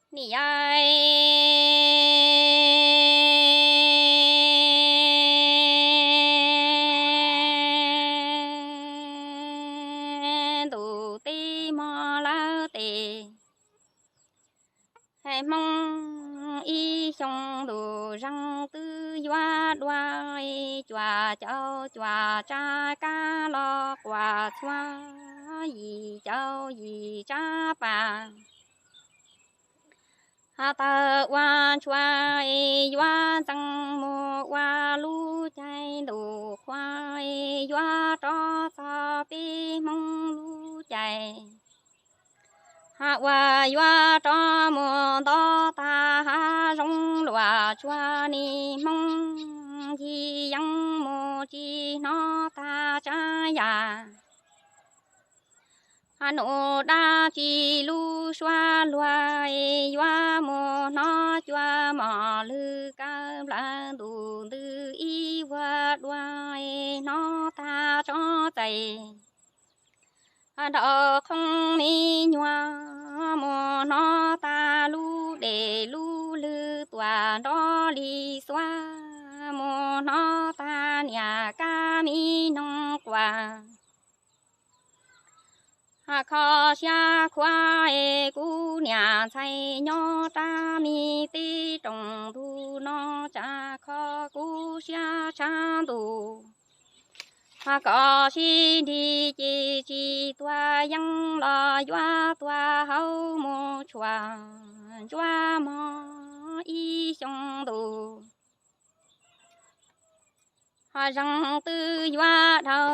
Niam yau, ntuj teb hmo lawm tes, Hmoob ib xyoo ntuj zeeg twb yuav dua, cuaj caug cuaj tsav kab los quas txhua, yim caug yim tsav pas. Tawg ua ntshua yuav ntxeev mus ua lub caij ntuj qhua, yuav rov txog peb Hmoob lub caij uas yuav rov mus ntov tag hav zoov luaj tsuag. Nim Hmoob ncig yeeb mus tsis hnov tag tsav yam, nuj dab tsi lub suab luag yuav mus hnov cua mom lwg kaw nplawg ntuj ntws ib vuag dua, hnov tag tsob txais nraum qhoob me nyuam, mus hnov tag lub dej lub lwg tuaj nrov li xuab, mus hnov tag niam kab me noog quaj. Kho siab khuav es kuv niam ntxhais nyob rab me teb rooj ntug no, tsam kho kuv siab tshav ntuj, kom sib nrig ces tsis tuag yeeb los yuav tuag hauv mus tshuaj ntsuab mog ib xyoo ntuj zeeg twb yuav dhau,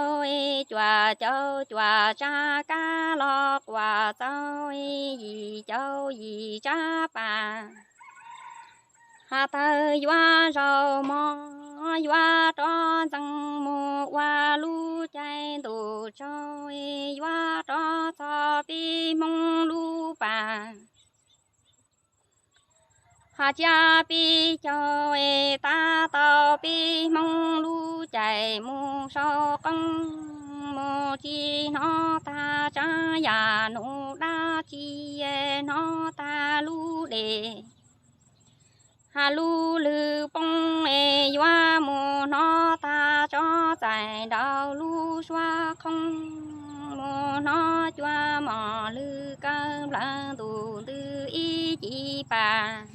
cuaj caug cuaj tsav kab los quas txaus, yim caug yim tsav pas. Tawg yuav zaus mog, yuav rov ntxeev mus ua lub caij ntuj tsaug, yuav rov txog peb Hmoob lub pas. Tsiab peb caug tab tau peb Hmoob lub caij mus sau qoob, mus tsis hnov tag tsav yam, nuj dab tsi hnov tag lub dej lub lwg poob, yuav mus hnov tag tsob txais nraum lub suab qhoob, mus hnov cua mom lwg kaw nplawg ntuj ntws ib ci pas.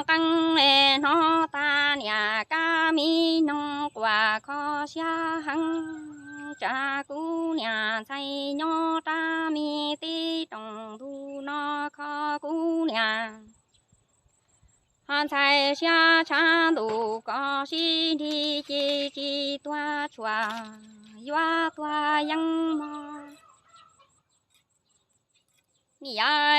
Qee hnov tag niam kab me noog quaj kho siab heev, tsam kuv niam ntxhais nyob rab me teb rooj ntug no, kho kuv niam ntxhais siab tshav ntuj kom sib nrig ces tsis tuag tshuaj, yuav tuag yeeb mog. Niam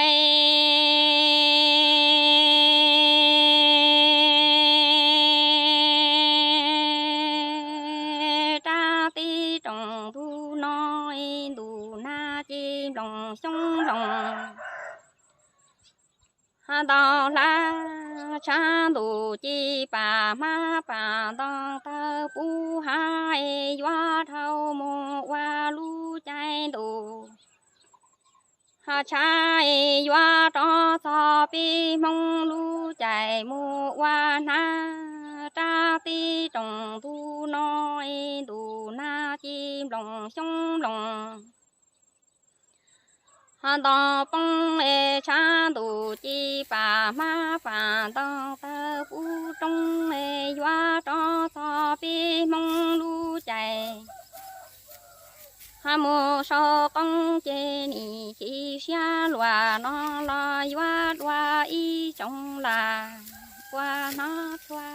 yau, rab teb rooj ntug no, ntuj nag ces nploos xyoob nploos ntau hlab, tshav ntuj ces pam hmab pam ntoo tawg puv hav, yuav dhau mus ua lub caij ntuj tshav, yuav rov txog peb Hmoob lub caij mus ua hnab, rab teb rooj ntug no, ntuj nag ces nploos xyoob nploos ntoo poob, tshav ntuj ces pam hmab pam ntoo tawg puv roob, yuav rov txog peb Hmoob lub caij mus sau qoob ces nim chim siab luaj no los yuav dua ib tsoom lag ua hnab tshua.